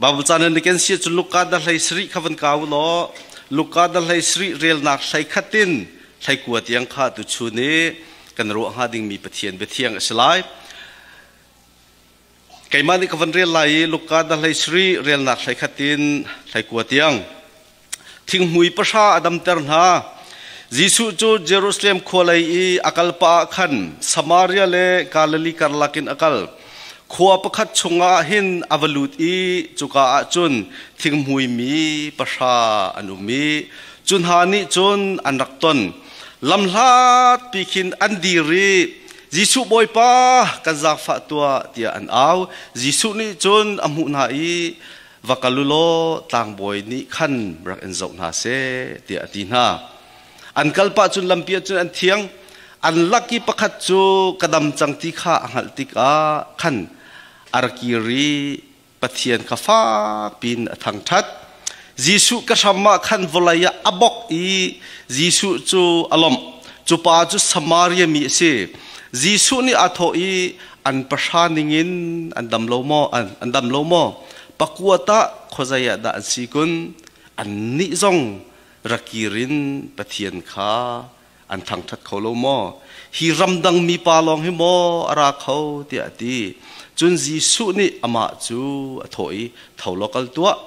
Bible caan in ken si cu Luka da hlei sri kha van kau law Luka da hlei sri relnak hlei khatin hlei kua tiang kha tu chun i kan ruah hnga dingmi Pathian biathiang a si lai. Keimah nih ka van rel lai i Luka da hlei sri relnak hlei khatin hlei kua tiang. Thinghmui pahra a damter hna. Jesuh cu Jerusalem khua lei i a kal pah ah khan Samaria le Galilee karlak in a kal. Khua pakhat chungah hin a va lut i cuka ah cun thinghmui mi pahra an um i cu hna nih cun an rak ton. Lamhlat pi khin an dir i Jesuh Bawipa kan zaangfah tuah tiah an au. Jesuh nih cun a hmuh hna i va kal u law tlangbawi nih khan rak in zoh hna seh tiah a ti hna. An kal pah cun lampi ah cun an thiang. An lak i pakhat cu ka dam cang ti kha a hngalh tikah khan a ra kir i Pathian kha fak piin a thangṭhat. Jesuh ka hram ah khan vawlei ah a bok i Jesuh cu a lawmh. Cu pa cu Samaria mi a si. Jesuh nih aa thawh i an pahra ningin an dam lo maw? An dam lo maw? Pakua tah khuazei ah dah an si kun? Annih zong ra kir in Pathian kha an thangṭhat kho lo maw? Hi ramdang mipa lawng hi maw a ra kho? tiah a ti. Cun Jesuh nih amah cu a thawh i, Tho law kal tuah,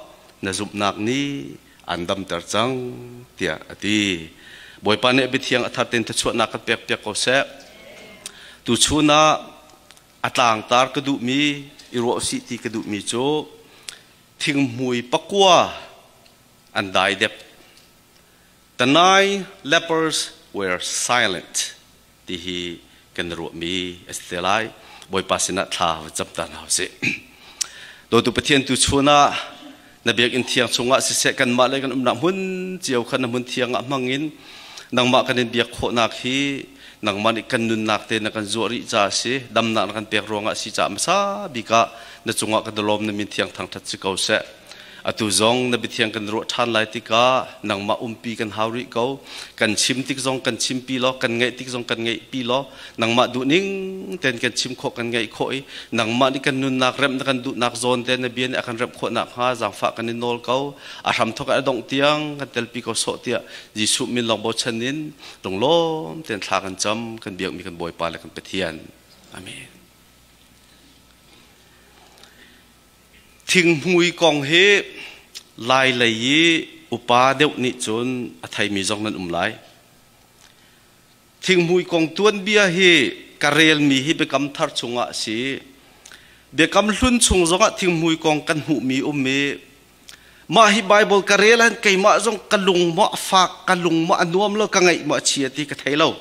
na zumhnak nih an damter cang, tiah a ti. Bawipa nih a biathiang a thar tein thluachuahnak kan pekpiak ko seh. Tuchun ah a tlangtar ka duhmi, i ruah usih ti ka duhmi cu thinghmui pakua an dai dep. The nine lepers were silent ti hi kan ruahmi a si te lai. Bawipa sinah thla va cam ta hna usih. Dawtu Pathian tu chun ah na biakinn thiang chungah siseh kanmah le kan umnak hmun cio kha na hmun thiang ah hmang in nangmah kan in biak khawhnak hi nangmah nih kan nunnak te na kan zuah rih ca a si damnak na kan pek ruangah a si caah hmasa bik ah na cungah kan i lawm na min thiang thangṭhat si ko seh. Atu zong na biathiang kan ruah ṭhan lai tikah nangmah umpi kan hau rih ko. Kan chim tik zong kan chimpi law, kan ngaih tik zong kan ngaihpi law, nangmah duhning tein kan chim khawh, kan ngaih khawh i nangmah nih kan nunnak remh na kan duhnak zawn te na bia nih a kan remh khawh nakhnga zaangfah kan in nawl ko. A hramthawk a dongh tiang kan telpi ko sawh tiah Jesuh min lawng bochan in lunglawm tein thla kan cam, kan biakmi kan Bawipa le kan Pathian. Amen. Thinghmui kong hi Lailei i upa deuh nih cun a theimi zong nan um lai. Thinghmui kong tuanbia hi ka relmi hi Biakam Thar chungah a si. Biakam Hlun chung zongah thinghmui kong kan hmuhmi um i mah hi Baibal ka rel ahhin keimah zong ka lung maw a fak, ka lung maw a nuam lo, ka ngaih maw a chia ti ka thei lo.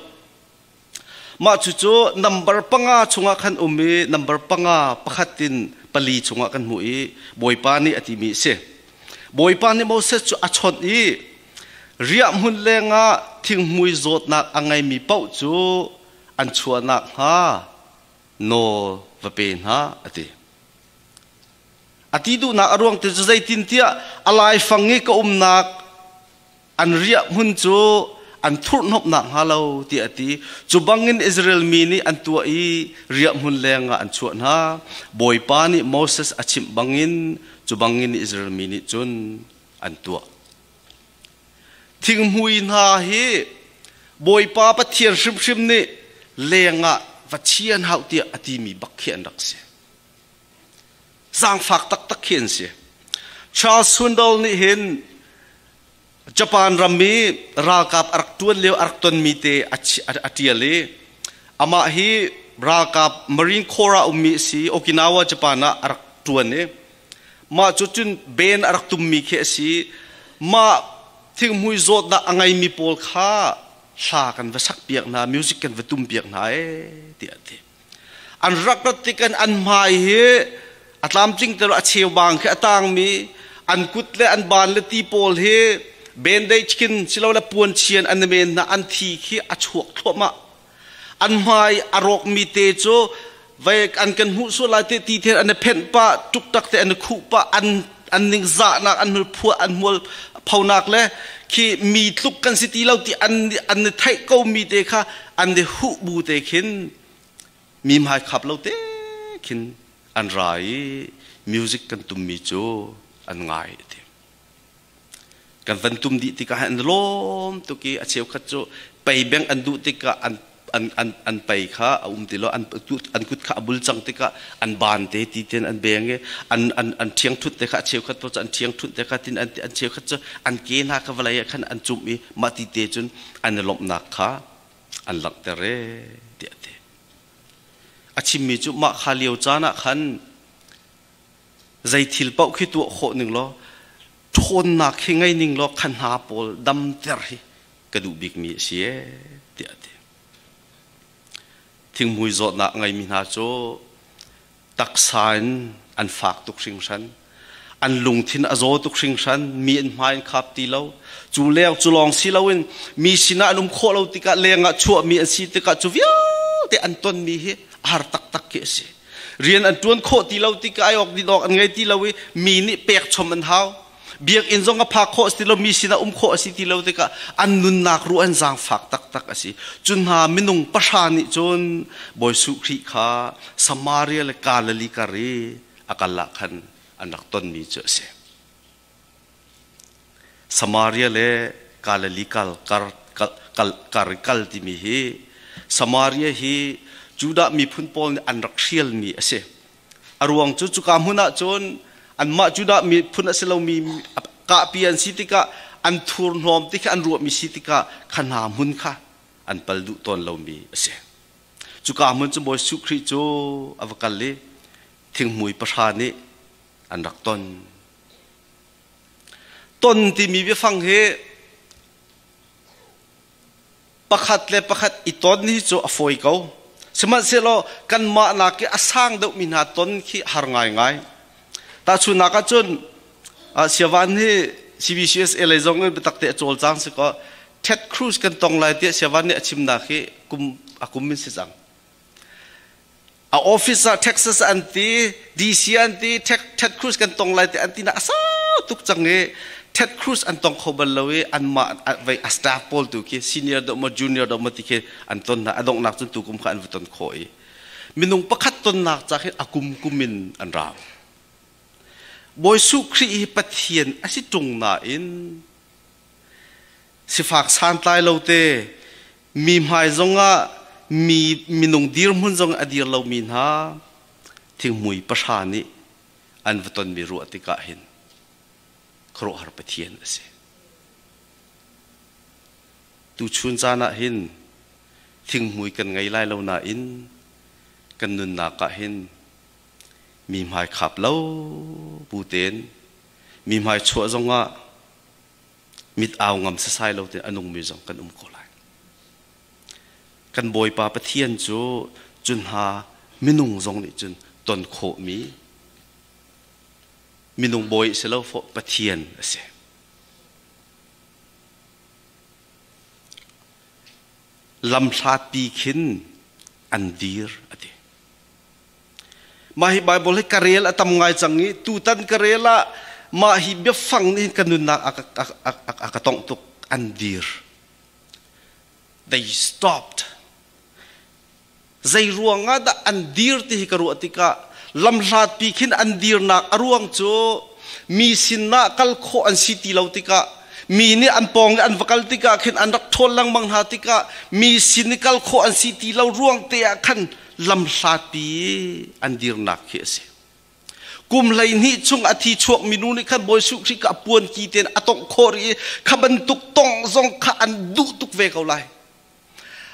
Mah cucu number panga chungah khan um i number panga pakhat in pali chungah kan hmuh i Bawipa nih a timi a si. Bawipa nih Moses cu a chawnh i riahhmun lengah thinghmui zawtnak a ngeimi paoh cu an chuah nakhnga nawl va pe hna a ti. A ti duhnak a ruang te cu zeitintiah a laifang i ka umnak an riahhmun cu an thurhhnawmhnak hnga lo tiah a ti. Cu bangin Israel mi nih an tuah i riahhmun lengah an chuah hna. Bawipa nih Moses a chimh bangin cu bangin Israel mi nih cun an tuah. Thinghmui hna hi Bawipa Pathian hrimhrim nih lengah va chian hau tiah a timi bak khi an rak si. Zaangfak taktak khi an si. Charles Swindoll nih hin Japan ram i ralkap a rak ṭuan lio a rak tonmi te a ṭial i amah hi ralkap Marine Corps ah ummi a si Okinawa Japan ah a rak ṭuan i mah cu cun ben a rak tummi khi a si mah thinghmui zawtnak a ngeimi pawl kha hla kan va sak piak hna music kan va tum piak hna ee tiah a ti An rak rat tik in an hmai hi a tlamtling te a cheubang khi a tangmi an kut le an ban le ti pawl hi bandage khin silole puan chian an men hna an thi khi a chuak thluahmah an hmai a rawkmi te cu vai an kan hmuh sual lai te ti the an i phenh pah ṭuktak te an i khuh pah an an ningzahnak an hmul phuah an hmual phonak le khi mi tluk kan si ti lo ti an an i theih ko mi te kha an i huh bu te khin mi hmai khap lo te khin an ra i music kan tummi cu an ngai ti. Kan van tum dih tikah an lawm tuk i a cheukhat cu pei beng an duh tikah an an an an pei kha a um ti lo, an an kut kha a bul cang tikah an ban te ti ten an beng i an an an ṭhiang ṭhut te kha a cheukhat to cu an ṭhiang ṭhut te kha tin an an cheukhat cu an ke hna kha vawlei ah khan an cumh i mah ti te cun an i lawmhnak kha an langhter e tiah a ti. A chimmi cu mah kha lio caan ah khan zei thil paoh khi tuah khawh ning law ṭhawnnak hi ngei ning law kha hna pawl damter hi ka duh bikmi a si ee tiah a ti. Thinghmui zawtnak ngeimi hna cu taksa in an fak tuk hringhran. An lungthin a zaw tuk hringhran. Mi an hmai an khap ti lo. Cu leng cu lawng si loin mi sinah an um khawh lo tikah lengah chuahmi an si tikah cu vialte an tonmi hi a har taktak khi a si. Rian an ṭuan khawh ti lo tikah ai awk din awk an ngei ti lo i mi nih pek chom an hau. Biakinn zong a phak khawh ti lo, mi sinah um khawh a si ti lo tikah an nunnak ruah an zaangfak taktak a si. Cu hna minung pahra nih cun Bawi Suh Khrih kha Samaria le Galilee kar i a kal ah khan an rak tonmi cu a si. Samaria le Galilee kal kar kal kal kar i kal timi hi Samaria hi Judah miphun pawl nih an rak hrialmi a si. A ruang cu cuka hmun ah cun anmah Judah miphun a si lomi kahpi an si tikah an thurhnawm ti kha an ruahmi si tikah kha hna hmun kha an pal duh tawn lomi a si. Cuka hmun cu Bawi Jesuh Khrih cu a va kal i thinghmui pahra nih an rak ton. Ton timi biafang hi pakhat le pakhat i ton hi cu a fawi ko. Sihmanhsehlaw kanmah nak i a sang deuhmi hna ton khi har ngaingai. Tahchunhnak ahcun Siavan hi CBCUSA lei zong in biatak te a cawlcang si kaw Ted Cruz kan tong lai tiah Siavan nih a chimnak hi kum a kum in si cang. A office ah Texas an ti, DC an ti, Ted Cruz kan tong lai ti an ti na a sau tuk cang i Ted Cruz an tong kho bal lo i anmah vei a staff pawl tu khi senior deuh maw junior deuh maw ti khi an ton hna. A donghnak cun tukum kha an va ton khawh i minung pakhat tonnak ca khi a kum kum in an rau. Bawi Suh Khrih hi Pathian a si ṭung nain sifak santlai lo te mi hmai zongah mi minung dirhmun zong a dir lomi hna thinghmui pahra nih an va tonmi ruah tikah hin khuaruahhar Pathian a si. Tuchun caan ah hin thinghmui kan ngei lai lo nain kan nunnak ah hin mi hmai khap lo bu tein mi hmai chuah zongah mit au ngam sasai lo tein a nungmi zong kan um ko lai. Kan Bawipa Pathian cu cu hna minung zong nih cun ton khawhmi minung bawi si lo fawh Pathian a si. Lamhlatpi khin an dir a ti. Mah hi Bible hi ka rel a tam ngai cang i tutan ka rel ah mah hi biafang nih ka nunnak a ka tongh tuk. An dir. They stopped. Zei ruang ah dah an dir ti hi ka ruah tikah lamhlatpi khin an dirnak a ruang cu mi sinah kal khawh an si ti lo tikah mi nih an pawng i an va kal tikah khin an rak ṭhawl lengmang hna tikah mi sin i kal khawh an si ti lo ruang te ah khan lamhlatpi an dirnak khi a si. Kum 12 chung a thi chuak minu nih khan Bawi Jesuh Khrih kha a puan ki tein a tongh khawh rih i kha bantuk tongh zong kha an duh tuk ve ko lai.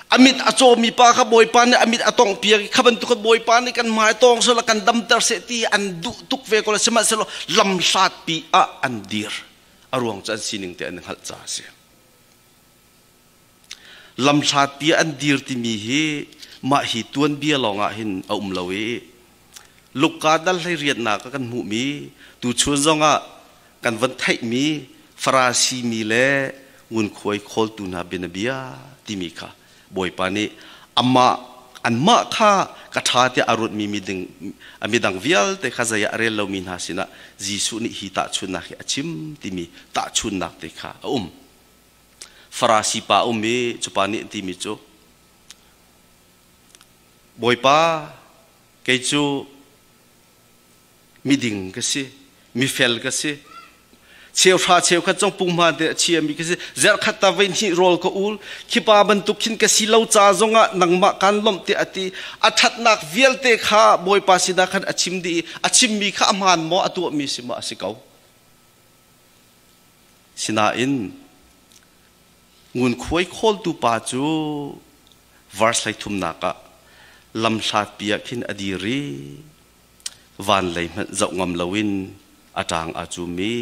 A mit a cawmi pa kha Bawipa nih a mit a tongh piak i kha bantuk Bawipa nih kan hmai tawng sehla kan damter seh ti an duh tuk ve ko lai. Sihmanhsehlaw lamhlatpi ah an dir. A ruang cu an sining te an hngalh caah a si. Lamhlatpi an dir timi hi mah hi tuanbia lawngah hin a um lo i Luka dal hlei riannak ah kan hmuhmi tuchun zongah kan van theihmi Farasi mi le ngunkhuai khawltu hna bianabia timi kha Bawipa nih amah anmah kha ka ṭha tiah a ruatmi miding a midang vialte kha zei ah a rel lomi hna sinah Jesuh nih hi tahchunhnak hi a chim timi tahchunhnak te kha a um. Farasi pa a um i cupa nih an timi cu Bawipa, kei cu miding ka si. Mifel ka si. Cheuhra cheukhat zong punghman te a chiami ka si. Zerhkhat ta voi hnih rawl ka ul. Khi pa bantuk khin ka si lo ca zongah nangmah kan lawmh tiah a ti. A ṭhatnak vialte kha Bawipa sinah khan a chim dih i a chimmi kha a hmaan maw a tuahmi si maw a si ko. Sinain ngunkhuai khawltu pa cu verse 33 ah lamhlatpi ah khin a dir i van lei hmanh zoh ngam loin a ṭang aa cum i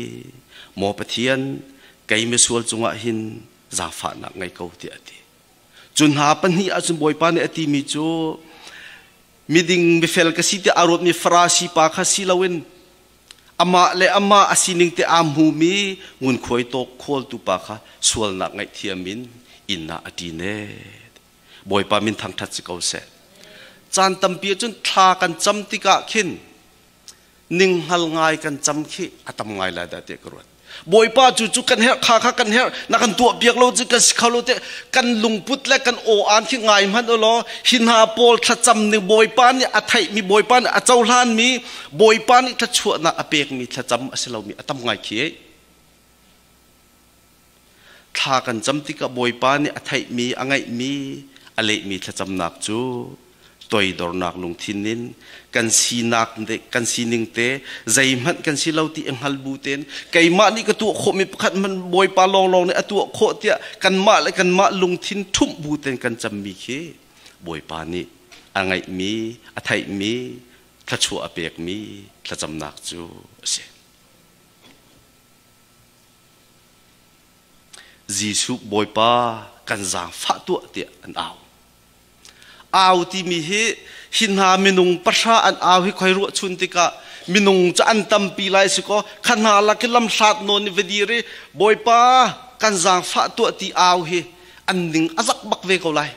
Maw Pathian, kei misual cungah hin zaangfahnak ngei ko tiah a ti. Cu hna pahnih ahcun Bawipa nih a timi cu miding mifel ka si tiah aa ruatmi Farasi pa kha si loin amah le amah a sining te aa hmumi ngunkhuai tawk khawltu pa kha sualnak ngaihthiam in inn ah a ṭin ee. Bawipa min thangṭhat si ko seh. Caan tampi ahcun thla kan cam tikah khin ninghngal ngai kan cam khi a tam ngai lai dah tiah ka ruat. Bawipa cu cu kan herh kha kha kan herh na kan tuah piak lo cu kan si kho lo te kan lungput le kan aw aan khi ngai hmanh u law hi hna pawl thlacam ning Bawipa nih a theih mi Bawipa nih a cohlan mi Bawipa nih thluachuahnak a pek mi thlacam a si lomi a tam ngai khi. Thla kan cam tikah Bawipa nih a theihmi, a ngaihmi, a lehmi thlacamnak cu toidornak lungthin in kan sinak kan sining te zeihmanh kan si lo ti i hngal bu tein keimah nih ka tuah khawhmi pakhat hmanh Bawipa lawnglawng nih a tuah khawh tiah kanmah le kanmah lungthin ṭhumh bu tein kan cammi khi Bawipa nih a ngaihmi, a theihmi, thluachuah a pekmi thlacamnak cu a si. Jesuh Bawipa kan zaangfah tuah tiah an au. Au timi hi hi hna minung pahra an au hi khoi ruah chun tikah minung cu an tampi lai si kaw kha hna lak i lamhlat nawn i va dir i Bawipa kan zaangfah tuah ti au hi an ning a zak bak ve ko lai.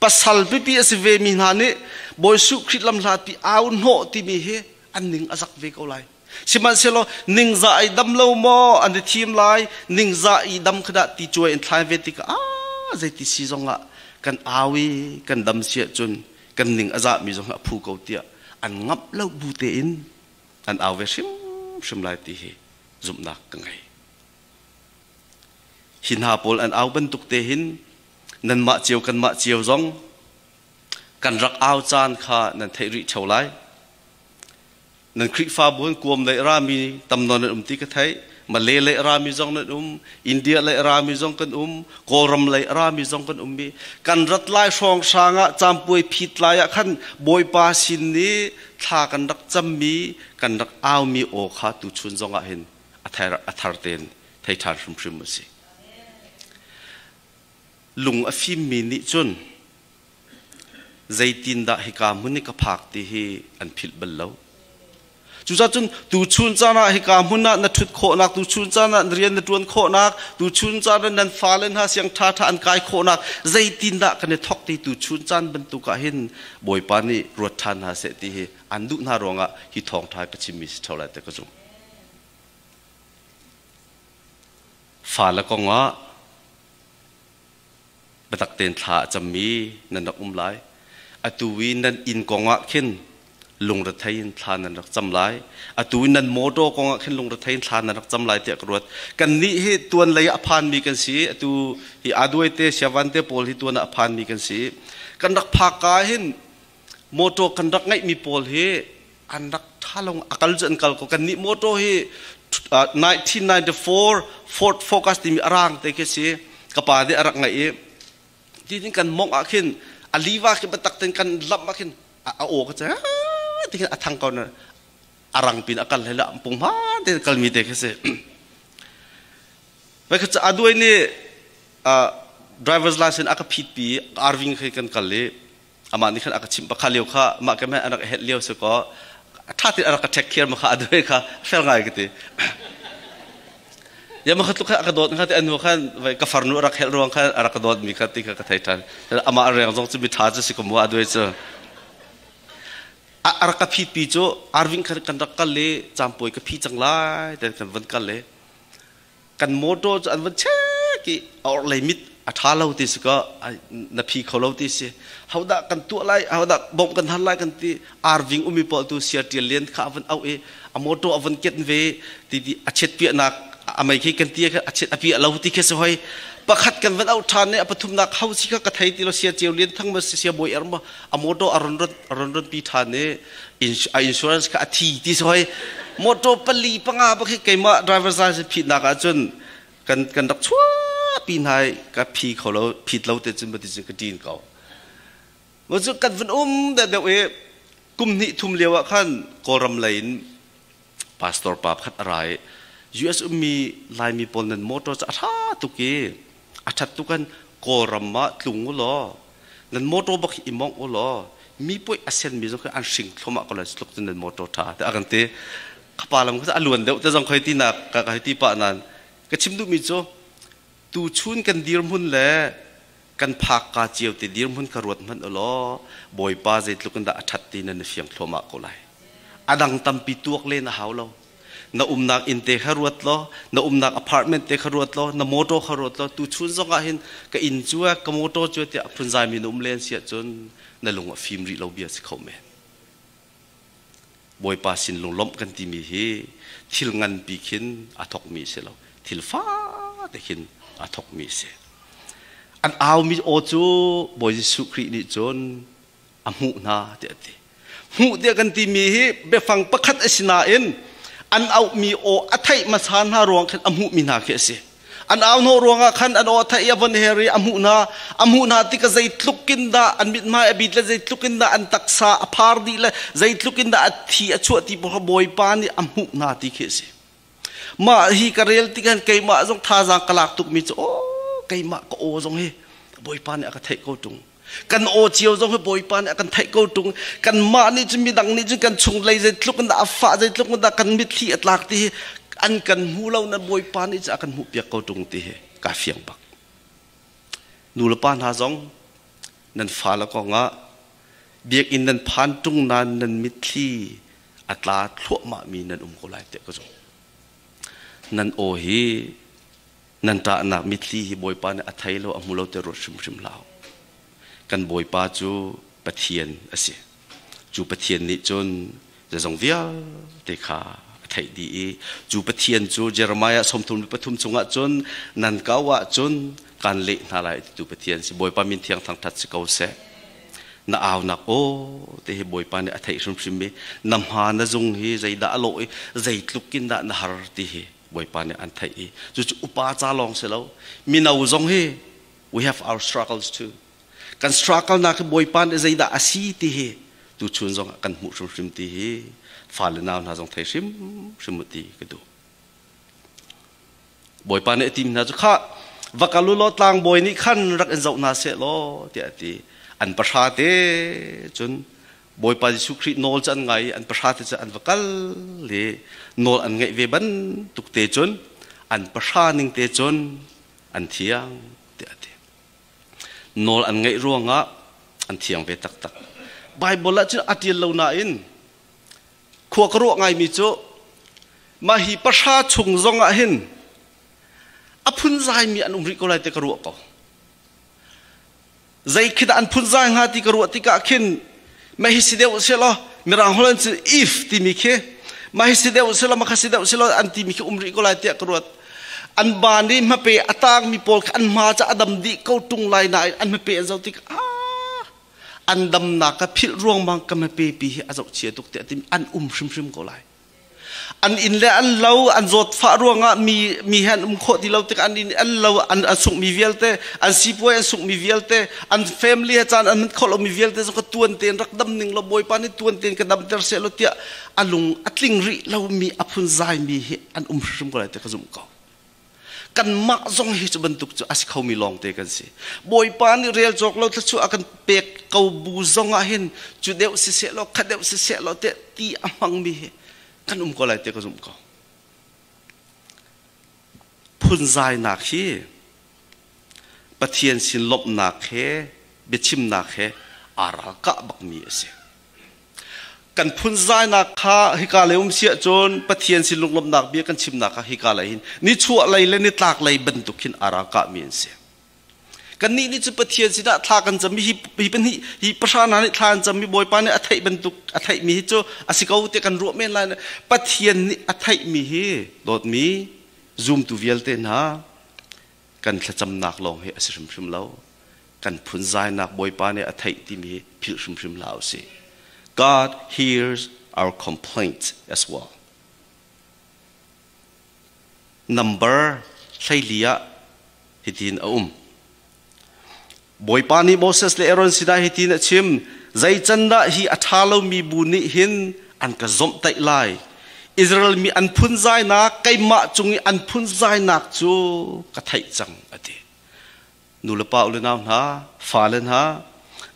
Pasal pipi a si ve mi hna nih Bawi Jesuh Khrih lamhlat pi au hnawh timi hi an ning a zak ve ko lai. Sihmanhsehlaw ningzah i dam lo maw an i thim lai, ningzah i dam kha dah ti cuai in thlai ve tikah ah zeiti si zongah kan au i kan dam si ahcun kan ning a zahmi zong a phu ko tiah an ngamh lo bu tein an au ve hrimhrim lai ti hi zumhnak ka ngei. Hi hna pawl an au bantuk te hin nanmah cio kanmah cio zong kan rak au caan kha nan theih rih ṭheo lai. Nan Khrihfabu an kuam lei rami tam nawn an um ti ka theih. Malay lei rami zong nan um, India lei rami zong kan um, Kawlram lei rami zong kan um i kan rat lai hrawng hrang ah campuai phit lai ah khan Bawipa sin nih thla kan rak cammi, kan rak aumi aw kha tuchun zong ah hin a thar, a thar tein thei ṭhan hrimhrim a si. Lung a fimmi nih cun zeitindah hika hmun i ka phak ti hi an philh bal lo. Cucaah cun tuchun caan ah hika hmun ah na ṭhut khawhnak, tuchun caan ah na rian na ṭuan khawhnak, tuchun caan ah nan fale hna siang ṭhaṭha an kai khawhnak, zeitindah kan i thawk ti tuchun caan bantuk ah hin Bawipa nih ruat ṭhan hna seh ti hi an duh hna ruangah hi thawngṭha ka chimmi si ṭheo lai ti ka zumh. Fale kongah Biatak tein thla a cammi nan rak um lai. Atu i nan inn kongah khin lungrethei in thla nan rak cam lai. Atu i nan motor kongah khin lungrethei in thla nan rak cam lai tiah ka ruat. Kannih hi tuan lei ah a phanmi kan si. Atu hi Aduai te, Siavan te pawl hi tuan ah a phanmi kan si. Kan rak phak ka hin motor kan rak ngeihmi pawl hi an rak ṭha lo. A kal cu an kal ko. Kannih motor hi 1994 Ford Focus timi a rang te khi si. Ka pa nih a rak ngeih i ti kan mongh ah khin a liva khi biatak tein kan lamh ah khin a aw ka cu ti khin a thang ko na a rang pin a kal hlei la pung hmaan tein kalmi te khi si. Vai kha a duai nih driver's license a ka phit pi Arving khi kan kal i amah nih khan a ka chimh pakha lio kha mah ke a rak helh lio si kaw tha tein a rak ka take care ma kha a duai kha fel ngai ka ti ya ma kha tluk kha a ka dawt kha ti anu khan vai ka farnu a rak helh ruang khan a rak ka dawt mi kha ti kha ka thei than amah a reng zong cu mi tha cu si ko mu a duai cu a rak ka phit pi cu arving khan kan rak kal le campuai ka phi cang lai ten kan van kal le kan motor cu an van check i a orhlei mit. A ṭha lo ti si kaw na phi kho lo ti si. Hodah kan tuah lai, hodah bawmh kan hal lai kan ti. Arving umi pawl tu sia ṭial lian kha a van auh i a motor a van ket ve ti ti a chet piahnak a mei khi kan ti a chet a piah lo ti khi si hoi. Pakhat kan van auh ṭhan i a pathumnak ho si kha ka thei ti lo sia ceu lian thang ma sia bawi er ma a motor a ron a ron ron pi ṭhan i a insurance kha a thi ti si hoi. Motor pali panga bak hi keimah driver's license phitnak ahcun kan kan rak chuahpi hna i ka phi kho lo phit lo te cun bati cun ka ṭin ko mo cu kan vun um deuh deuh i kum hnih thum lio ah khan Kawlram lei in pastor pa pakhat a ra i US ummi Laimi pawl nan motor cu a ṭha tuk i a ṭhat tuk kan Kawlram ah tlung u law nan motor bak hi i mongh u law mi puai a senmi zong khi an hring thluahmah ko lai tluk cun nan motor ṭha te a kan ti khapa lam kha a luan deuh te zong khoi ti nak ka ka ti pah nan ka chim duhmi cu tu chun kan dirhmun le kan phak ka cio te dirhmun ka ruat hmanh law bawipa zeitluk in dah a ṭhat ti nan i fiang thluahmah ko lai a dang tampi tuak len a hau lo na umnak inn te kha ruat law na umnak apartment te kha ruat law na motor kha ruat law tu chun zong ah hin ka inn cu ka motor cu tiah phunzai mi na um len siah cun na lung a fim rih lo bia si kho men Bawipa sin lunglawmh kan timi hi thil nganpi khin a thokmi si lo thil fate khin a thokmi si an aumi aw cu Bawi Jesuh Khrih nih cun a hmuh hna tiah a ti hmuh tiah kan timi hi biafang pakhat a si nain an auhmi aw a theih hmasa hna ruang khan a hmuhmi hna khi a si an au hnawh ruangah khan an aw a theih i a von her i a hmuh hna a hmuh hna tikah zeitluk in dah an mithmai a bit le zeitluk in dah an taksa a phar dih le zeitluk in dah a thi a chuah ti Bawipa nih a hmuh hna ti khi a si mah hi ka rel tikhan keimah zong thazaang ka lak tukmi cu aw keimah ka aw zong hi Bawipa nih a ka theih ko ṭung kan aw cio zong hi Bawipa nih a kan theih ko ṭung kanmah nih cun midang nih cun kan chunglei zeitluk in dah a fah zeitluk in dah kan mitthli a tlak ti hi an kan hmu lo na Bawipa nih cun a kan hmuhpiak ko ṭung ti hi kaa fiang bak nu le pa hna zong nan fale kongah biakinn nan phan ṭung nain nan mitthli a tla thluahmah mi nan um ko lai tiah ka zumh nan aw hi Nan ṭahnak mitthli hi Bawipa nih a thei lo, a hmu lo ti ruat hrimhrim hlah u. Kan Bawipa cu Pathian a si. Cu Pathian nih cun zeizong vialte kha a theih dih i cu Pathian cu Jeremiah 33 chungah cun nan kau ahcun kaan leh hna lai titu Pathian si. Bawipa min thiang thangṭhat si ko seh. Na aunak aw te hi Bawipa nih a theih hrimhrim i na hma na zung hi zeidah a lawh i zeitluk in dah na har ti hi Bawipa nih an theih i cucu upa ca lawng si lo mino zong hi we have our struggles too kan struggle nak hi Bawipa nih zeidah a si ti hi tuchun zong ah kan hmuh hrimhrim ti hi fale nau hna zong thei hrimhrim u ti ka duh Bawipa nih a tim hna cu kha va kal u law tlangbawi nih khan rak in zoh hna seh law tiah a ti an pahra te cun Bawipa Jesuh Khrih nawl cu an ngai i an pahra te cu an va kal i nawl an ngaih ve bantuk te cun an pahra ning te cun an thiang tiah a ti. Nawl an ngaih ruangah an thiang ve taktak. Baibal ah cun a ṭial lo nain khua ka ruah ngaimi cu mah hi pahra chung zong ah hin a phunzaimi an um rih ko lai ti ka ruah ko. Zei khi dah an phunzai hnga ti ka ruah tikah khin mah hi si deuh seh law mirang holh in cun if timi khi mah hi si deuh seh law mah kha si deuh seh law an timi khi um rih ko lai tiah ka ruat. An ban i hmape a tangmi pawl kha an hma ca a dam dih ko ṭung lai nain an hmape an zoh tik ah an damnak ka philh ruangmang ka hmape pi hi a zohchia tuk tiah timi an um hrimhrim ko lai. An inn le an lo an zawtfah ruangah mi mi he an um khawh ti lo tikah an inn an lo an an sunghmi vialte an sipuai an sunghmi vialte an family he caan an hman khawh lomi vialte zong ka tuan tein rak dam ning law Bawipa nih tuan tein ka damter seh law tiah a lung a tling rih lomi a phunzaimi hi an um hrimhrim ko lai ti ka zumh ko. Kanmah zong hi cu bantuk cu a si khomi lawngte kan si. Bawipa nih rel cawk lo thluachuah a kan pek ko bu zong ah hin cu deuh siseh law kha deuh siseh law tiah ti a hmangmi hi kan um ko lai ti ka zumh ko. Phunzainak hi Pathian sin lawmhnak he biachimnak he aa ralkah bakmi a si. Kan phunzainak kha hika lei um si ahcun Pathian sin lunglawmhnak bia kan chimnak kha hika lei hin nichuah lei le nitlak lei bantuk hin aa ralkahmi an si. Kannih nih cu Pathian sinah thla kan cam hi hi pahnih hi pahra hna nih thla an cam mi Bawipa nih a theih bantuk a theih mi hi cu a si ko tiah kan ruah men lai. Pathian nih a theih mi hi dawtmi zumtu vialte hna kan thlacamnak lawng hi a si hrimhrim lo. Kan phunzainak Bawipa nih a theih timi hi philh hrimhrim hlah usih. God hears our complaints as well. Number 14 ah hitin a um. Bawipa nih Moses le Aaron sinah hitin a chim, zei can dah hi a ṭha lomi bu nih hin an ka zomhtaih lai? Israel mi an phunzainak, keimah cung i an phunzainak cu ka theih cang, a ti. Nulepa u le nau hna, fale hna,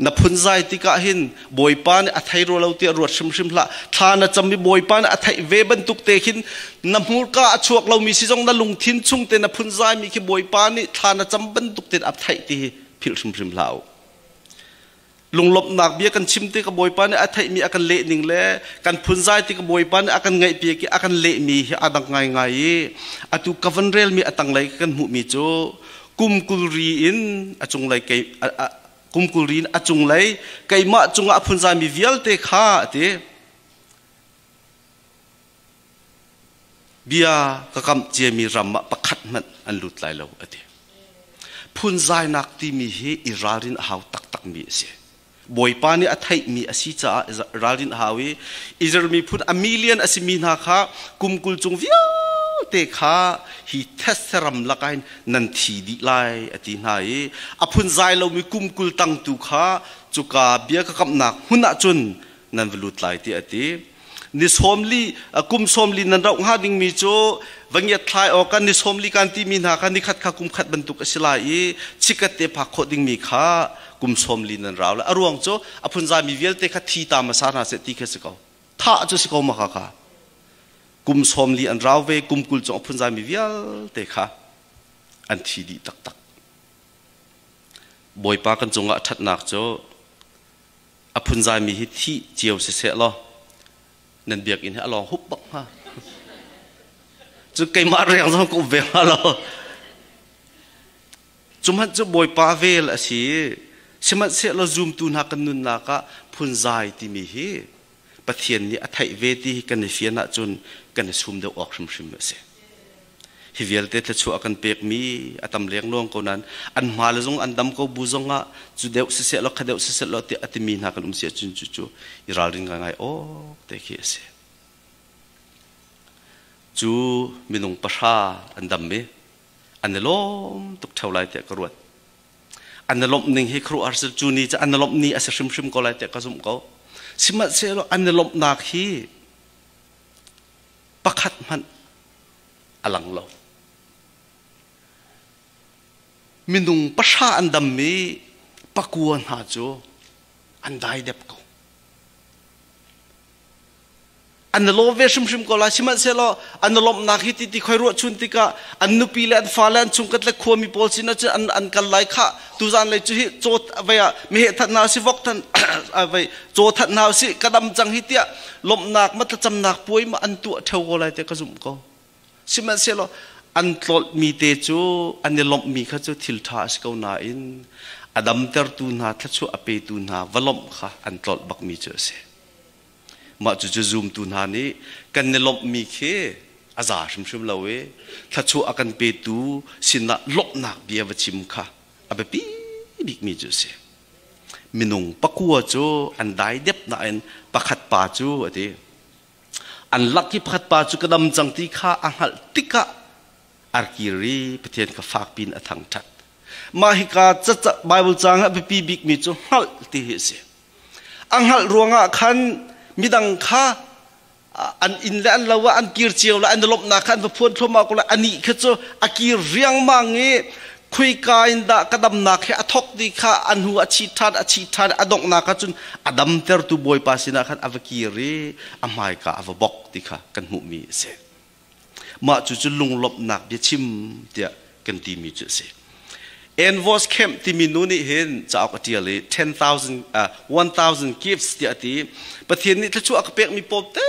na phunzai tikah hin Bawipa nih a thei rua lo tiah ruat hrimhrim hlah. Thla na cam i Bawipa nih a theih ve bantuk te khin na hmurka a chuak lomi si zong na lungthin chung te na phunzai mi khi Bawipa nih thla na cam bantuk tein a theih ti hi philh hrimhrim hlah u. Lunglawmhnak bia kan chim tik Bawipa nih a theihmi a kan leh ning le kan phunzai tik Bawipa nih a kan ngaihpiak i a kan lehmi hi a dang ngaingai i atu ka van relmi a tanglei kan hmuhmi cu kum 20 ri in a cunglei kei kum 20 ri in a cunglei keimah cungah a phunzaimi vialte kha a ti. Bia ka kamh ciami ram ah pakhat hmanh an lut lai lo a ti. Phunzainak timi hi i ralrin a hau taktakmi a si. Bawipa nih a theihmi a si caah ralrin a hau i Israel miphun a million a simi hna kha kum 20 cung vialte kha hi thetse ram lakah hin nan thi dih lai a ti hna i a phunzai lomi kum 20 tangtu kha cuka bia ka kamhnak hmun ah cun nan va lut lai tiah a ti. Ni 40 kum 40 nan rauh hnga dingmi cu va ngiat thlai awk ah ni 40 kan timi hna kha nikhat kha kum khat bantuk a si lai i chikat te phak khawh dingmi kha kum 40 nan rau lai. A ruang cu a phunzaimi vialte kha thi ta hmasa hna seh ti khi a si ko. Thah cu si ko ma kha kha. Kum 40 an rau ve, kum 20 cung a phunzaimi vialte kha an thi dih taktak. Bawipa kan cungah a ṭhatnak cu a phunzaimi hi thih cio siseh law nan biakinn hi a lawng hup bak hnga. Cu keimah riang zong ka um ve hnga lo. Cu hmanh cu Bawipa vel a si. Sihmanhsehlaw zumtu hna kan nunnak ah phunzai timi hi Pathian nih a theih ve ti hi kan i fian ahcun kan i sum deuh awk hrimhrim a si. Hi vialte thluachuah a kan pekmi a tam lengluang ko nain an hma le zong an dam ko bu zongah cu deuh siseh law kha deuh siseh law tiah a timi hna kan um si ahcun cu cu i ralring ngaingai awk te khi a si. Cu minung pahra an dam i an i lawm tuk ṭheo lai tiah ka ruat. An i lawmh ning hi khuaruahhar cu cu ni cu an i lawmh ni a si hrimhrim ko lai tiah ka zumh ko. Sihmanhsehlaw an i lawmhnak hi pakhat hmanh a lang lo. Minung pahra an dam i pakua hna cu an daidep ko. An i lawm ve hrimhrim ko lai. Sihmanhsehlaw an i lawmhnak hi ti ti khoi ruah chun tikah an nupi le an fale an chungkhat le khuami pawl sinah cun an, an kal lai khah tuzan lei cu hi caw vei ah meheh that hna si vok than vei caw that hna si ka dam cang hi tiah lawmhnak ma thlacamnak puai ma an tuah theo ko lai tiah ka zumh ko. Sihmanhsehlaw an tlolhmi te cu an i lawmhmi kha cu thil ṭha a si ko nain a damtertu hna thluachuah a petu hna va lawmh kha an tlolh bakmi cu a si. Mah cucu zumtu hna nih kan i lawmhmi khi a za hrimhrim lo i thluachuah a kan petu sinah lawmhnak bia va chim kha a biapi bikmi cu a si. Minung pakua cu an daidep nain pakhat pa cu a ti. An lak i pakhat pa cu ka dam cang ti kha a hngalh tikah arkir i Pathian kha fakpi in a thangṭhat. Mah hika Bible caang ah biapi bikmi cu hngalh ti hi a si. A hngalh ruangah khan midang kha an inn le an lo ah an kir cio le an i lawmhnak kha an va phuan thluahmah ko lai. Anih kha cu a kir riangmang i khuika in dah ka damnak hi a thawk ti kha a hnu a chit ṭhan a chit ṭhan a donghnak ah cun a damtertu Bawipa sinah khan a va kir i a hmaika a va bok ti kha kan hmuhmi a si. Mah cu cu lunglawmhnak biachim tiah kan timi cu a si. Envos Camp timi nu nih hin cauk a ṭial i 10,000 1,000 gifts tiah a ti. Pathian nih thluachuah a ka pekmi pawl te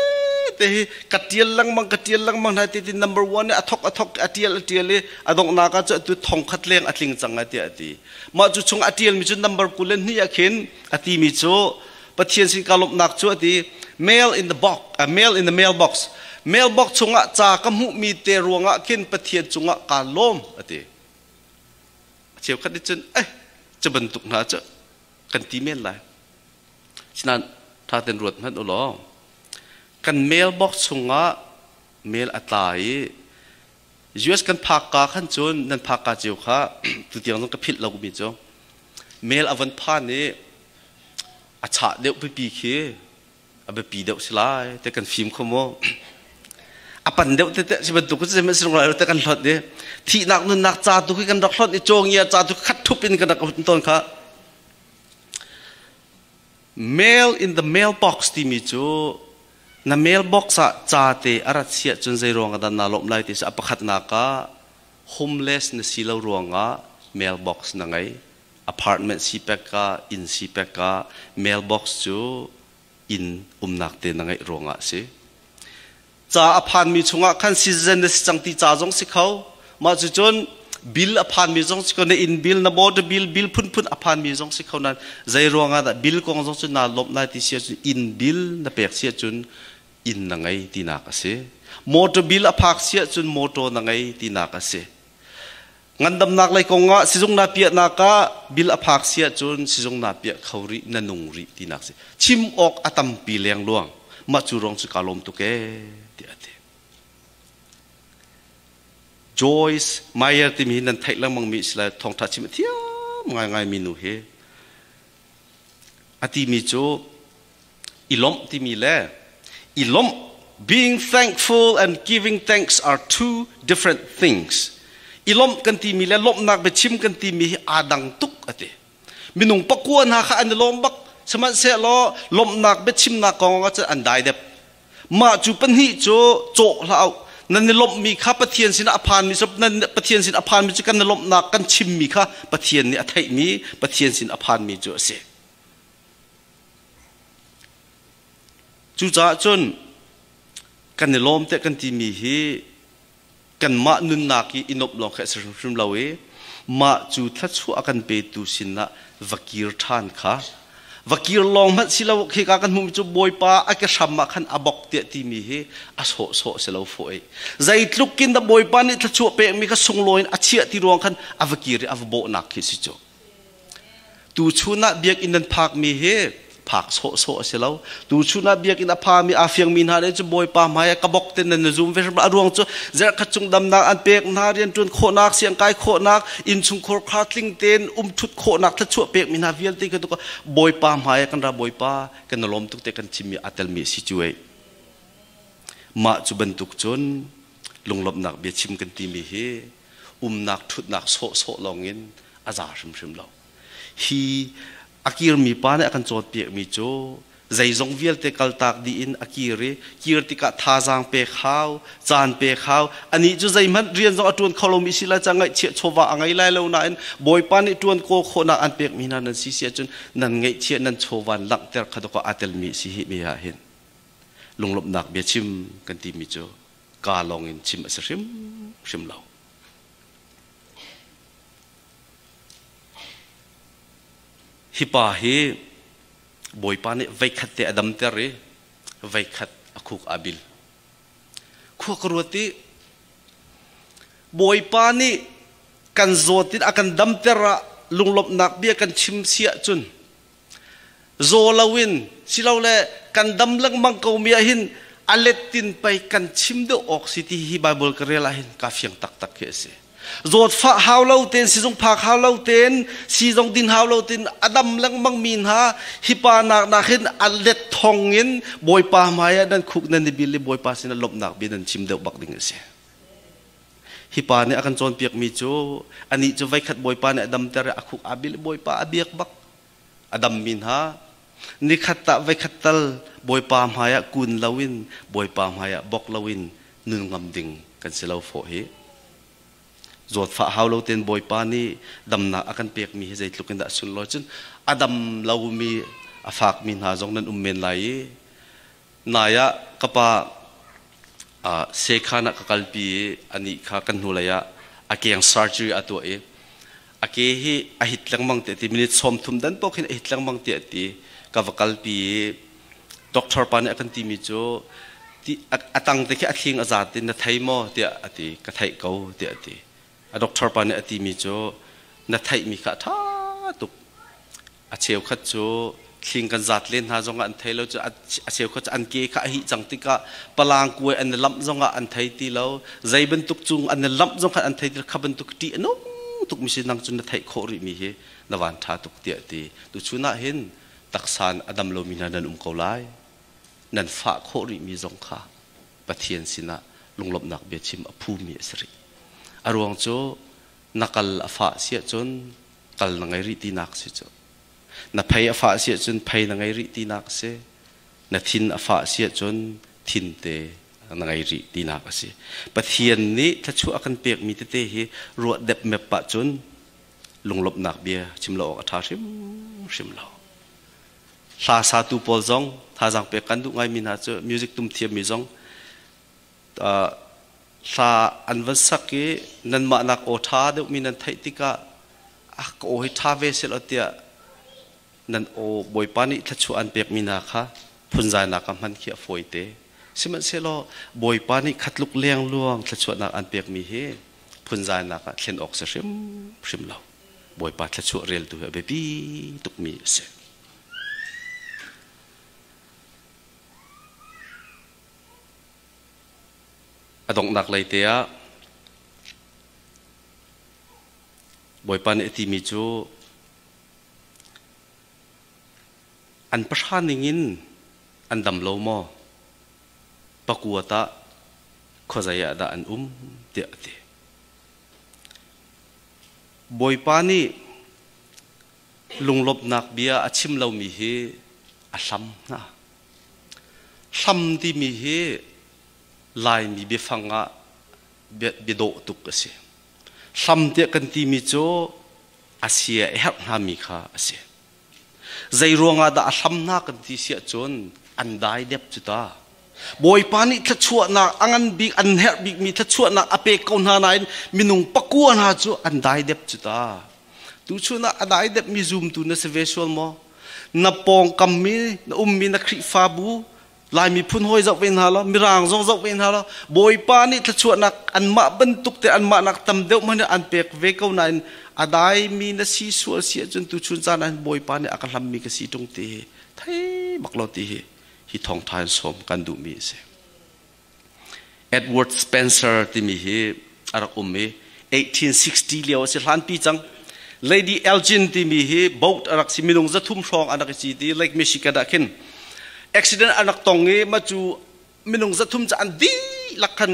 te hi ka tial lengmang ka tial lengmang hna ti ti number one a thok a thok a tial a tial i a donghnak ah cu atu thong khat leng a tling cang tiah a ti. Mah cu chung a tialmi cu number 22 ah khin a timi cu Pathian sin ka lawmhnak cu a ti mail in the box mail in the mailbox mailbox chungah ca ka hmuhmi te ruangah khin Pathian cungah kaa lawm a ti. A cheukhat nih cun eh cu bantuk hna cu kan ti men lai. Sinain ṭha tein ruat hmanh u law kan mailbox chungah mail a tla i US kan phak ka khan cun nan phak ka cio kha tutiang zong ka philh lomi cu mail a von phan i a chah deuh pipi khi a biapi deuh si lai te kan fim kho maw a pan deuh te te si bantuk cu sihmanhsehlaw lai te kan hlot i thihnak nunnak ca tu khi kan rak hlot i cawngia ca tu khat thup in kan rak hun tawn kha. Mail in the mailbox timi cu na mailbox ah ca te a rat siah cun zei ruang ah dah naa lawmh lai ti si a pakhatnak ah homeless na si lo ruangah mailbox na ngei. Apartment si pek ka inn si pek ka mailbox cu inn umnak te na ngeih ruangah a si. Ca a phanmi chungah khan citizen na si cang ti ca zong si kho. Mah cucun bill a phanmi zong si kho, na inn bill, na water bill, bill phunphun a phanmi zong si kho nain zei ruangah dah bill kong zong cu naa lawmh lai ti si ahcun inn bill na pek si ahcun inn na ngei tinak a si. Motor bill a phak si ahcun motor na ngei tinak a si. Ngandamnak lei kong ah sizung na piahnak ah bill a phak si ahcun sizung na piah kho rih, na nung rih tinak si. Chim awk a tampi lengluang. Mah cu ruang cu kaa lawm tuk ee tiah a ti. Joyce Meyer timi hi nan theih lengmang mi si lai thawngṭha chim a thiam ngaingai mi nu hi. A timi cu i lawmh timi le i lawmh being thankful and giving thanks are two different things. I lawmh kan timi le lawmhnak biachim kan timi hi aa dang tuk a ti. Minung pakua hna kha an i lawm bak sihmanhsehlaw lawmhnak biachimnak kong ah cun an dai dep. Mah cu pahnih cu cawh hlah u. Nan i lawmhmi kha Pathian sinah a phanmi nan Pathian sin a phanmi cu kan i lawmhnak kan chimmi kha Pathian nih a theihmi Pathian sin a phanmi cu a si. Cucaah cun kan i lawm tiah kan timi hi kanmah nunnak i i nuamh lawng khi a si hrimhrim lo i mah cu thluachuah a kan petu sinah va kir ṭhan kha va kir lawng hmanh si lo khika kan hmuhmi cu Bawipa a ke hram ah khan a bok tiah timi hi a sawhsawh si lo fawh ei zeitluk in dah Bawipa nih thluachuah pekmi kha sunglawi in a chiah ti ruang khan a va kir i a va bawhnak khi si cu. Tuchun ah biakinn nan phakmi hi phak sawhsawh a si lo. Tuchun ah biakinn a phami aa fiangmi hna nih cu Bawipa hmai ah ka bok ten nan zum ve hrim. A ruang cu zarhkhat chung damnak an pek hna, rianṭuan khawhnak, siangkai khawhnak, innchungkhar kha tling tein umṭhut khawhnak thluachuah pekmi hna vialte kha Bawipa hmai ah kan ra Bawipa kan na lawm tuk te kan chimmi aa telmi a si cu ei. Mah cu bantuk cun lunglawmhnak biachim kan timi hi umnak ṭhutnak sawhsawh lawngin a za hrimhrim lo. Hi a kirmi pa nih a kan cawnpiakmi cu zeizong vialte kaltak dih in a kir i kir tikah thazaang pek hau, caan pek hau. Anih cu zeihmanh rian zong a ṭuan kho lomi si lai ca ngaihchiah chawva a ngei lai lo nain Bawipa nih ṭuan kawl khawhnak an pekmi hna nan si si ahcun nan ngaihchiah nan chawva langhter kha dawkaw aa telmi a si hi mi ah hin lunglawmhnak biachim kan timi cu kaa lawngin chim a si hrimhrim lo. Hi pa hi Bawipa nih veikhat te a damter i veikhat a khuk aa bil. Khua ka ruat i Bawipa nih kan zawt in a kan damter ah lunglawmhnak bia kan chim si ahcun zaw loin silole kan dam lengmang ko mi ah hin a let tin pei kan chim deuh awk si ti hi Bible ka rel ah hin ka fiang taktak khi a si. Zawtfah hau lo tein sizung phak hau lo tein sizong din hau lo tein a dam lengmang mi hna hi pa nak nak hin a let thong in Bawipa hmai ah nan khuk nan i bil i Bawipa sin ah lawmhnak bia nan chim deuh bak ding a si. Hi pa nih a kan cawnpiak mi cu anih cu veikhat Bawipa nih a damter i a khuk aa bil i Bawipa a biak bak. A dammi hna nikhat tah voikhat tal Bawipa hmaiah kun loin Bawipa hmaiah bok loin nun ngam ding kan si lo fawh hi. Zawtfah hau lo tein Bawipa nih damnak a kan pekmi hi zeitluk in dah a sunlawi cun a dam lomi a fakmi hna zong nan um men lai i nai ah ka pa Sekhan ah ka kalpi i anih kha kan hnulei ah a keng surgery a tuah i a ke hi a hit lengmang tiah ti minute 30 dan paoh khin a hit lengmang tiah ti ka va kalpi i doctor pa nih a kan timi cu ti a tang te khi a thling a zat in na thei maw tiah a ti. Ka theih ko tiah a ti. A doctor pa nih a timi cu na theihmi kha a ṭha tuk. A cheukhat cu thling kan zat len hna zongah an thei lo cu a cheukhat cu an ke kha a hih cang tikah palang kuai an i lamh zongah an thei ti lo. Zei bantuk cung an i lamh zong khan an thei ti lo. Kha bantuk ṭih a nung tukmi si nang cu na theih khawh rihmi hi na van ṭha tuk tiah a ti. Tuchun ah hin taksa a dam lomi hna nan um ko lai. Nan fah khawh rihmi zong kha Pathian sinah lunglawmhnak biachim a phumi a si rih. A ruang cu na kal a fah si ahcun kal na ngei rih tinak si cu. Na phei a fah si ahcun phei na ngei rih tinak a si. Na thin a fah si ahcun thin te na ngei rih tinak a si. Pathian nih thluachuah a kan pekmi tete hi ruah depmep pah cun lunglawmhnak bia chim lo awk a ṭha hrimhrim lo. Hla satu pawl zong thazaang pek kan duh ngaimi hna cu music tum thiammi zong hla an van sak i nanmah nak aw ṭha deuhmi nan theih tikah ah ka aw hi ṭha ve selaw tiah nan aw Bawipa nih thluachuah an pekmi hna kha phunzainak ah hman khi a fawite. Sihmanhsehlaw Bawipa nih khatluk lengluang thluachuahnak an pekmi hi phunzainak ah thlen awk si hrimhrim lo. Bawipa thluachuah reltu hi a biapi tukmi a si. A donghnak lei te ah Bawipa nih a timi cu an pahra ningin an dam lo maw? Pakua tah khuazei ah dah an um tiah a ti. Bawipa nih lunglawmhnak bia a chim lomi hi a hlam hna. Hlam timi hi Laimi biafang ah biadawh tuk a si. Hlam tiah kan timi cu a sia a herh hngami kha a si. Zei ruangah dah a hlam hna kan ti si ahcun an dai dep cu ta. Bawipa nih thluachuahnak a ngan bik an herh bikmi thluachuahnak a pek ko hna nain minung pakua hna cu an dai dep cu ta. Tuchun ah a dai depmi zumtu na si ve sual maw? Na pawngkam mi na ummi na Khrihfabu Lai miphun hawi zoh ve hna law Mirang zong zoh ve hna law Bawipa nih thluachuahnak anmah bantuk te anmah nak tam deuh hmanh an pek ve ko nain a daimi na si sual si ahcun tuchun caan ah Bawipa nih a ka hlammi ka si ṭung ti hi thei bak lo ti hi hi thawngṭha in sawm kan duhmi a si. Edward Spencer timi hi a rak um i 1860 lio a si hlanpi cang. Lady Elgin timi hi boat a rak si minung 300 hrawng an rak i cit i Lake Michigan ah khin accident an rak tong i mah cu minung 300 cu an dihlak khan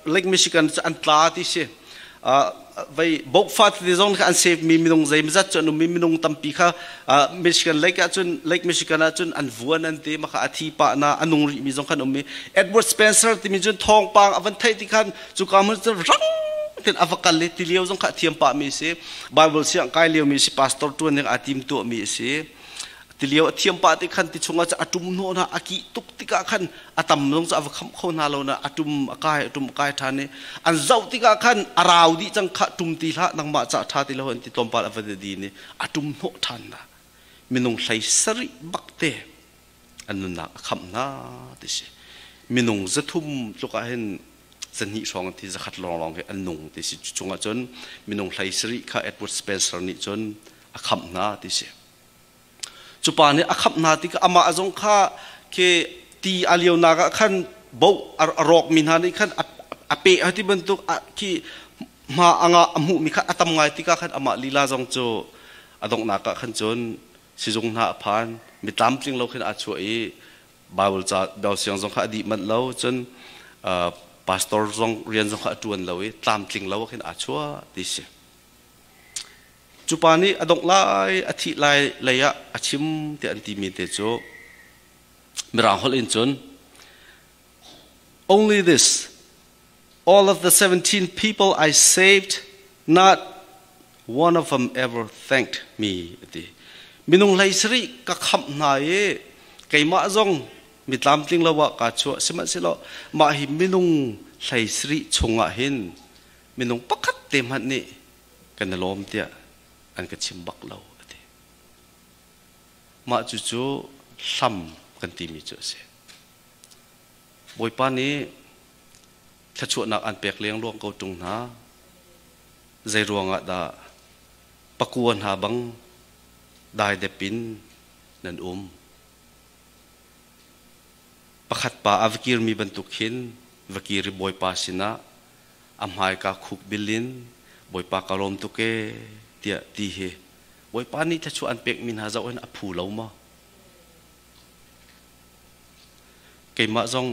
Lake Michigan cu an tla ti si. Vei boat fa tete zong kha an save mi minung zeimazat cu an um i minung tampi kha Michigan Lake ahcun Lake Michigan ahcun an vuan an ti maka a thi pah na a nung rih mi zong khan um i Edward Spencer timi cun thawngpang a van theih ti khan cuka hmun cu rang tin a va kal i tilio zong kha a thiam pah mi si. Bible siang kai lio mi si, pastor tuan ding aa tim tuah mi a si. Tilio a thiam pah ti khan ti chungah a ṭum hnawh hna a kih tuk tikah khan a tam zong cu a va khamh kho hna lo na a ṭum a kai a ṭum a kai ṭhan i an zoh tikah khan a rau dih cang khah ṭum ti hlah nangmah cah ṭha ti lo an ti tlawmpal a va din i a ṭum hnawh ṭhan hna minung 17 bak te an nunnak a khamh hna ti si. Minung 300 tluk ah hin 200 hrawng ti 100 lawnglawng hi an nung ti si. Chungah cun minung 17 kha Edward Spencer nih cun a khamh hna ti si. Cu pa nih a khamh hna tikah amah zong kha khi ti a lionak ah khan bo a rawkmi hna nih khan a peh ti bantuk khi hma a ngah a hmuhmi kha a tam ngai tikah khan amah lila zong cu a donghnak ah khan cun sizung hna a phan mi tlamtling lo khin aa chuah i Bible ca siang zong kha a dih manh lo cun pastor zong rian zong kha a ṭuan lo i tlamtling lo khin aa chuah ti si. Cu pa nih a dongh lai, a thih lai lei ah a chim tiah an timi te cu Mirang holh in cun "Only this, all of the 17 people I saved, not one of them ever thanked me," a ti. Minung 17 ka khamh hna i keimah zong Mi tlamtling lo ah kaa chuah. Sihmanhsehlaw mah hi minung hlei sarih chungah hin minung pakhat te hmanh nih kan i lawm tiah an ka chim bak lo a ti. Mah cucu hlam kan timi cu a si. Bawipa nih thluachuahnak an pek lengluang ko ṭung hna. Zei ruangah dah pakua hna bang daidep in nan um? Pakhat pa a va kirmi bantuk khin va kir i Bawipa sinah a hmaika khuk bil in Bawipa ka lawm tuk ee tiah ti hi Bawipa nih thluachuah an pekmi hna zoh hin a phu lo maw? Keimah zong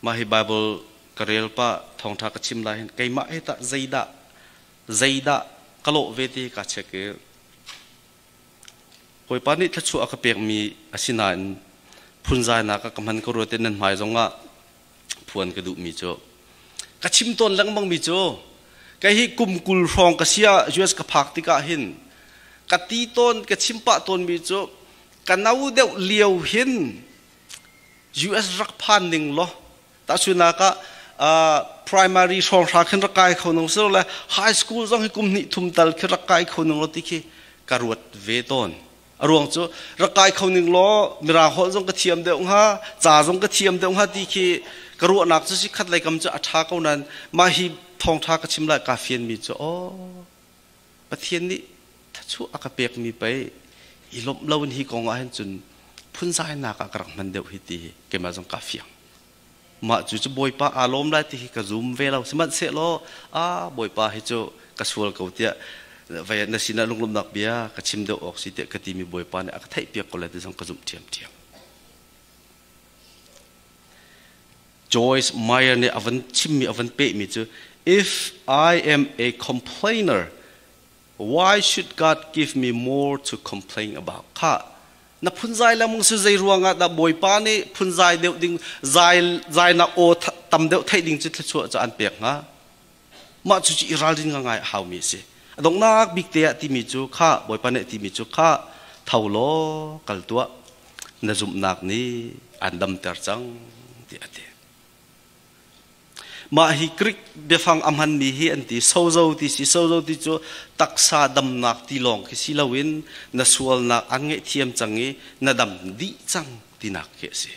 mah hi Bible ka rel pah thawngṭha ka chim lai hin keimah he tah zeidah zeidah ka lawh ve ti ka check i Bawipa nih thluachuah a ka pekmi a si nain phunzainak ah ka hman ka ruat i nan hmai zongah phuan ka duhmi cu ka chim tawn lengmangmi cu kei hi kum 20 hrawng ka sia US ka phak tikah hin ka ti tawn ka chim pah tawnmi cu ka no deuh lio hin US rak phan ning law tahchunak ah primary hrawng hra khin rak kai kho nung silo le high school zong hi kum hnih thum tal khi rak kai kho ning law ti khi ka ruat ve tawn. A ruang cu rak kai kho ning law mirang holh zong ka thiam deuh hnga, ca zong ka thiam deuh hnga ti khi ka ruahnak cu si. Khat lei kam cu a ṭha ko nain mah hi thawngṭha ka chim lai ka fian mi cu aw Pathian nih thachuah a ka pek mi pei i lawmh lo in hi kong ah hin cun phunzainak ah ka rak hman deuh hi ti hi keimah zong ka fiang. Mah cu cu Bawipa aa lawm lai ti hi ka zum ve lo. Sihmanhsehlaw a Bawipa hi cu ka sual ko tiah vei na sinah lunglawmhnak bia ka chim deuh awk si tiah ka timi Bawipa nih a ka theihpiak ko lai ti zong ka zumh ṭhiamṭhiam. Joyce Meyer nih a van chimmi a van pehmi cu, "If I am a complainer, why should God give me more to complain about?" Kha na phunzai lengmang si zei ruangah dah Bawipa nih phunzai deuh ding zai zainak aw tam deuh theih ding cu thluachuah cu an pek hnga? Mah cu i ralrin ngai a haumi a si. A donghnak bik te ah timi cu kha Bawipa nih timi cu kha tho law kal tuah, na zumhnak nih an damter cang tiah a ti. Mah hi Greek biafang a hmanmi hi an ti sozo ti si. Sozo ti cu taksa damnak ti lawng khi si loin na sualnak an ngaihthiam cang i na dam dih cang tinak khi a si.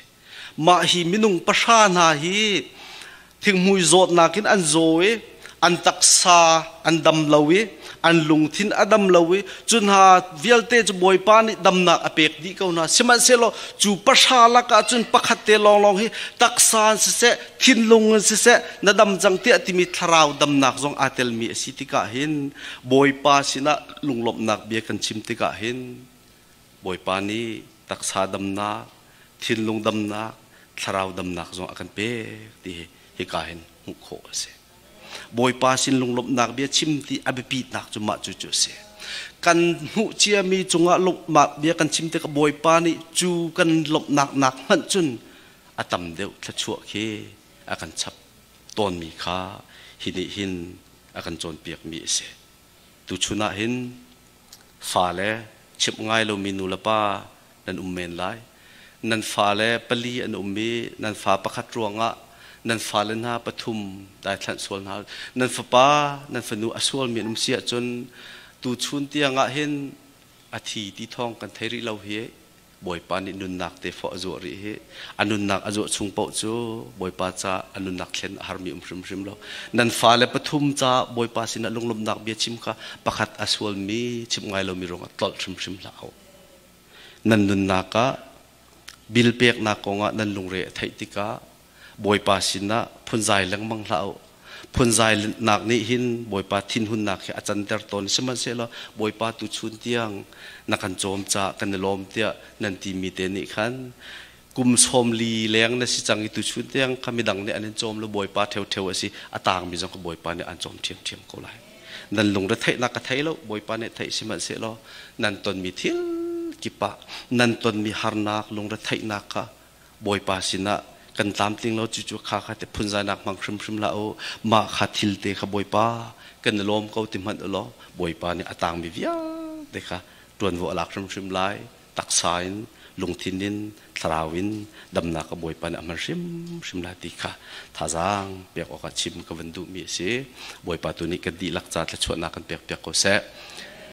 Mah hi minung pahra hna hi thinghmui zawtnak in an zaw i an taksa an dam lo i an lungthin a dam lo i cu hna vialte cu Bawipa nih damnak a pek dih ko hna. Sihmanhsehlaw cu pahra lakah cun pakhat te lawnglawng hi taksa in siseh, thinlung in siseh na dam cang tiah timi thlarau damnak zong aa telmi a si tikah hin Bawipa sinah lunglawmhnak bia kan chim tikah hin Bawipa nih taksa damnak, thinlung damnak, thlarau damnak zong a kan pek ti hi hika hin hmuh khawh a si. Bawipa sin lunglawmhnak bia chim ti a biapitnak cu mah cu cu a si. Kan hmuh ciami cungah lawmhnak bia kan chim tikah Bawipa nih cu kan lawmhnak nak hmanh cun a tam deuh thluachuah khi a kan chap tawnmi kha hi nih hin a kan cawnpiakmi a si. Tuchun ah hin fale chimh ngai lomi nu le pa nan um men lai. Nan fale pali an um i nan fa pakhat ruangah nan fale hna pathum daithlanh sual hna. Nan fapa, nan fanu a sualmi an um si ahcun tuchun tiangah hin a thi ti thawng kan thei rih lo hi. Bawipa nih nunnak te fawh a zuah rih hi. A nunnak a zuah chung paoh cu Bawipa ca a nunnak thlen a harmi um hrimhrim lo. Nan fale pathum ca Bawipa sinah lunglawmhnak bia chim kha pakhat a sualmi chimh ngai lomi ruangah tlolh hrimhrim hlah u. Nan nunnak ah bil peknak kongah nan lungre a theih tikah Bawipa sinah phunzai lengmang hlah u. Phunzainak nih hin Bawipa thinhunnak hi a canter tawn. Sihmanhsehlaw Bawipa tuchun tiang na kan cawm caah kan i lawm tiah nan timi te nih khan kum 40 leng na si cang i tuchun tiang kha midang nih an in cawm lo, Bawipa ṭheoṭheo a si. A tangmi zong kha Bawipa nih an cawm ṭhiamṭhiam ko lai. Nan lungretheihnak ka thei lo, Bawipa nih theih sihmanhsehlaw nan tonmi thil kip ah nan tonmi harnak lungretheihnak kha Bawipa sinah kan tlamtling lo, cucu kha kha te phunzainak hmang hrimhrim hlah u. Mah kha thil te kha Bawipa kan i lawm ko ti hmanh u law Bawipa nih a tangmi vialte kha ṭuanvo a lak hrimhrim lai, taksa in. Lungthin in thlarau in damnak a Bawipa nih a hman hrimhrim lai ti kha thazaang pek awkah chim ka van duhmi a si. Bawipa tu nih kan dihlak ca thluachuahnak kan pek piak ko seh.